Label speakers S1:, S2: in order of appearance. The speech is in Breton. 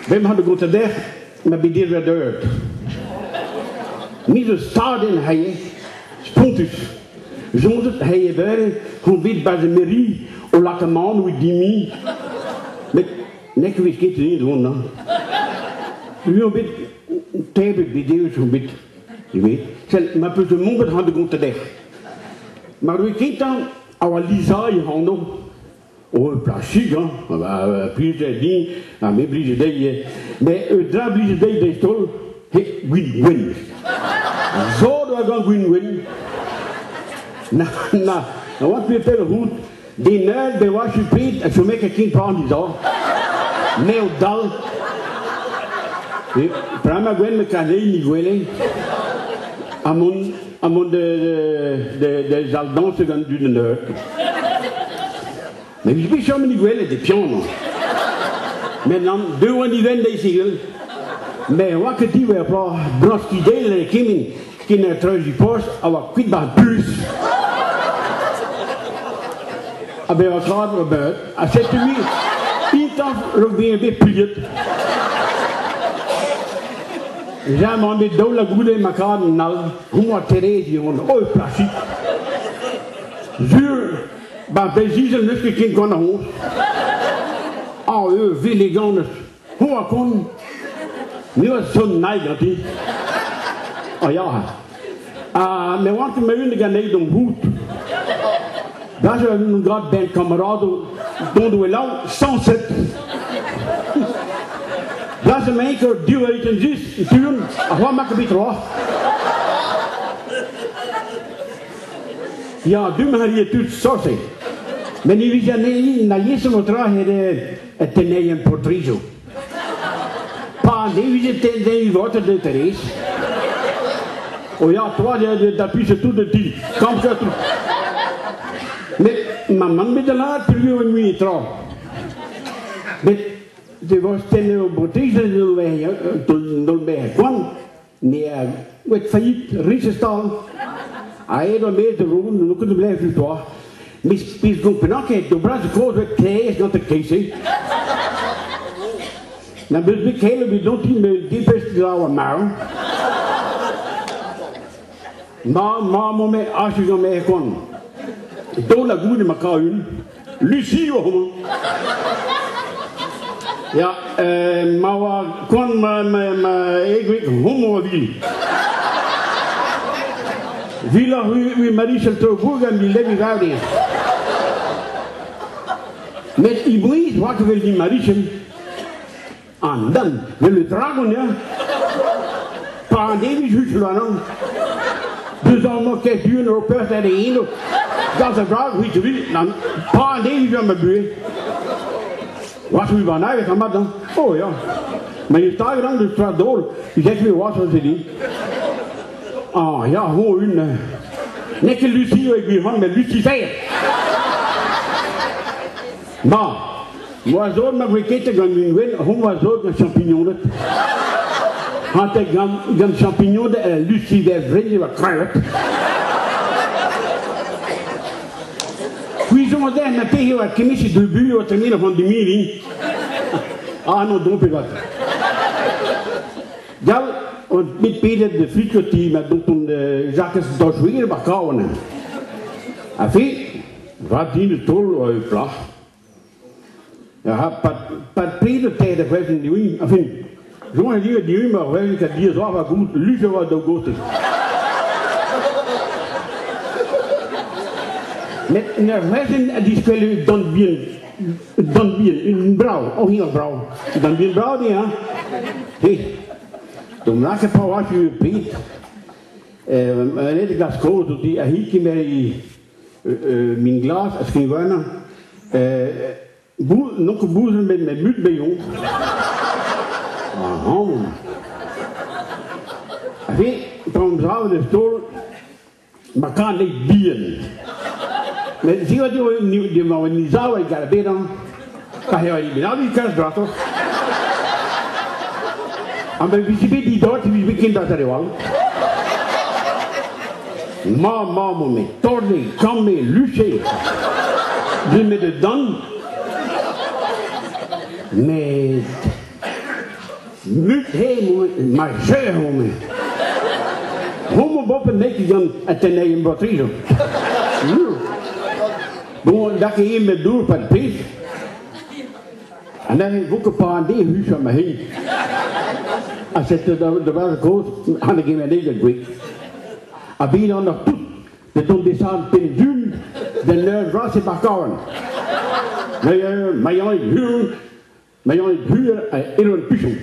S1: Bremañ da gontañ dec'h ma bet devet eur. Me zo stad en haie, spontus. Soñjet haie beure on bet 'barzh ar mairie o lakaat ma anv dimi. Met n'eo ket vez ket en dro nann. Eo bet tebet bet deus on bet. Ivez. Sell, ma peus ur momed c'hoant da gontañ dec'h. Mar doe kentañ a oa Lisa he anv. Oh, plastik, hein. Plij din, ha me blij dezhi ivez. Met un dra blij dezhi dreist-holl, he gwin gwenn. Sot oa gant gwin gwenn. Na, na, na oa ket pell rout. Den all be oa pet a chome ket ken pan dija. M'eo dall. Pra ma gwenn me kanei ni gwele. Ha mont, ha mont de, de, de, de zal dañs gant dud an eur. Mais vije bet chom ni gwelet e piano. Met nann, deu an iven dezhi sigel. Me oa ket div er bloaz brañskidell e kement ken a treuzi porzh a oa kuit bar bus. A bezañ krad oa bet, ha setu mi intañv raok bezañ bet plijet. Ja, m'an bet daou la goude ma krad an all, homañ Terezi on, oi plastik. Sur, ba Breizh-Izel n'eus ket ken gant ar c'hozh. Ah, eo veleganez. Ho ha kon. Me oa son naet ganti. Ah ya. Ha me oan ket ma-un ganeet d'on goût. Da zo un grad ben kamaradoù dont o elaou sañset. Da zo me ket div eiten just, tuon, ha c'hoant ma ket bet troac'h. Ya, du-mañ a rie tud sorse. Met ne vije anezhi na liesañ o tra e tenneien poltrijoù. Pa ne vije tennet votet de Therese. O ya, toi, da pise tout de ti. Kamp tout. Met ma mamm bet da lâret peogwir oa mui tra. Met de vos tennet o poltrijoù d'ol mec'h koant. Me a oet faillit Riestal. Aet on bet da vont, n'on ket blev du toa. Mes pezh gomprenan ket, do bras kozh oet kaezh gant ar keiz-se. Na beus bet kel ebet ganti me depest glav ha marv. Ma, ma, ma, me achu gant me koan. Dont a goude ma ka un. Lucie oa homañ. Ya, ma oa koant ma, ma, ma egweg homañ oa vil. Viloc'h ui Marichal Trobourg ha mi levi varner. Met i bouez oa ket vel di Marichal. An dan, vel le dragon ya. Pa an devez huchel warnon. Deus amañ ket buan ur peurt er eno. Gant a vrag c'hwi te vil, nan, pa an devez war ma buhez. War c'hwi war navet amañ dan. Oh ya. Ma eo taget an deus tra daol, get me oas an zeli. Ah ya, ho un. N'eo ket Lucie eo gwir met Lucifer. Ma, m'oa sot ma voe ket gant un gwenn, hon oa sot gant champignoned. Hanter gant, gant champignoned Lucifer Vreizh e oa kreñvet. Kuizon a ma pezh eo ar kemisi de bu o tremen an dimili. Ah non, don pe vat. Gal, on bet pedet de flic ma donton Jacques Dochouer ba kaonen. A fe, Va din e taol oa e plac'h. Ha pad pet e teir c'hwezh diwin, enfin, soñj a din diwin ma c'hwezh ka diaes war va goût, luch a oa daou gostez. Met en ur c'hwezhenn a diskwele dant bihan, dant bihan, un brav, oh hir brav, dant bihan brav din, hein. He, dom lakaet pa oa pet, un glas kozh outi, ha hi kemer Min glas a skrivana n'on ket bouzel met met mut bezañ. Ac'hanon. Aze, pa savet eus taol, ma kan eo bihan. Met siwazh eo emañ en sav e gall bezañ. Pa eo eliminadur kalz brasoc'h. Ha ma vije bet didort e vije bet ken bras all. Ma, ma, mon me torne, kamme, luche. Nemet dan. Met... Mut ma jeu Homo boppen nek dan het ten een batterizo. Bon, dat je met door van pis. En dan heb ik ook een paar die huis aan me heen. Als het de was groot, had ik in mijn eigen gwik. A bin an ar tout, de don desan pen de leur vras e barkaven. Maian huur, maian huur a elon puchon.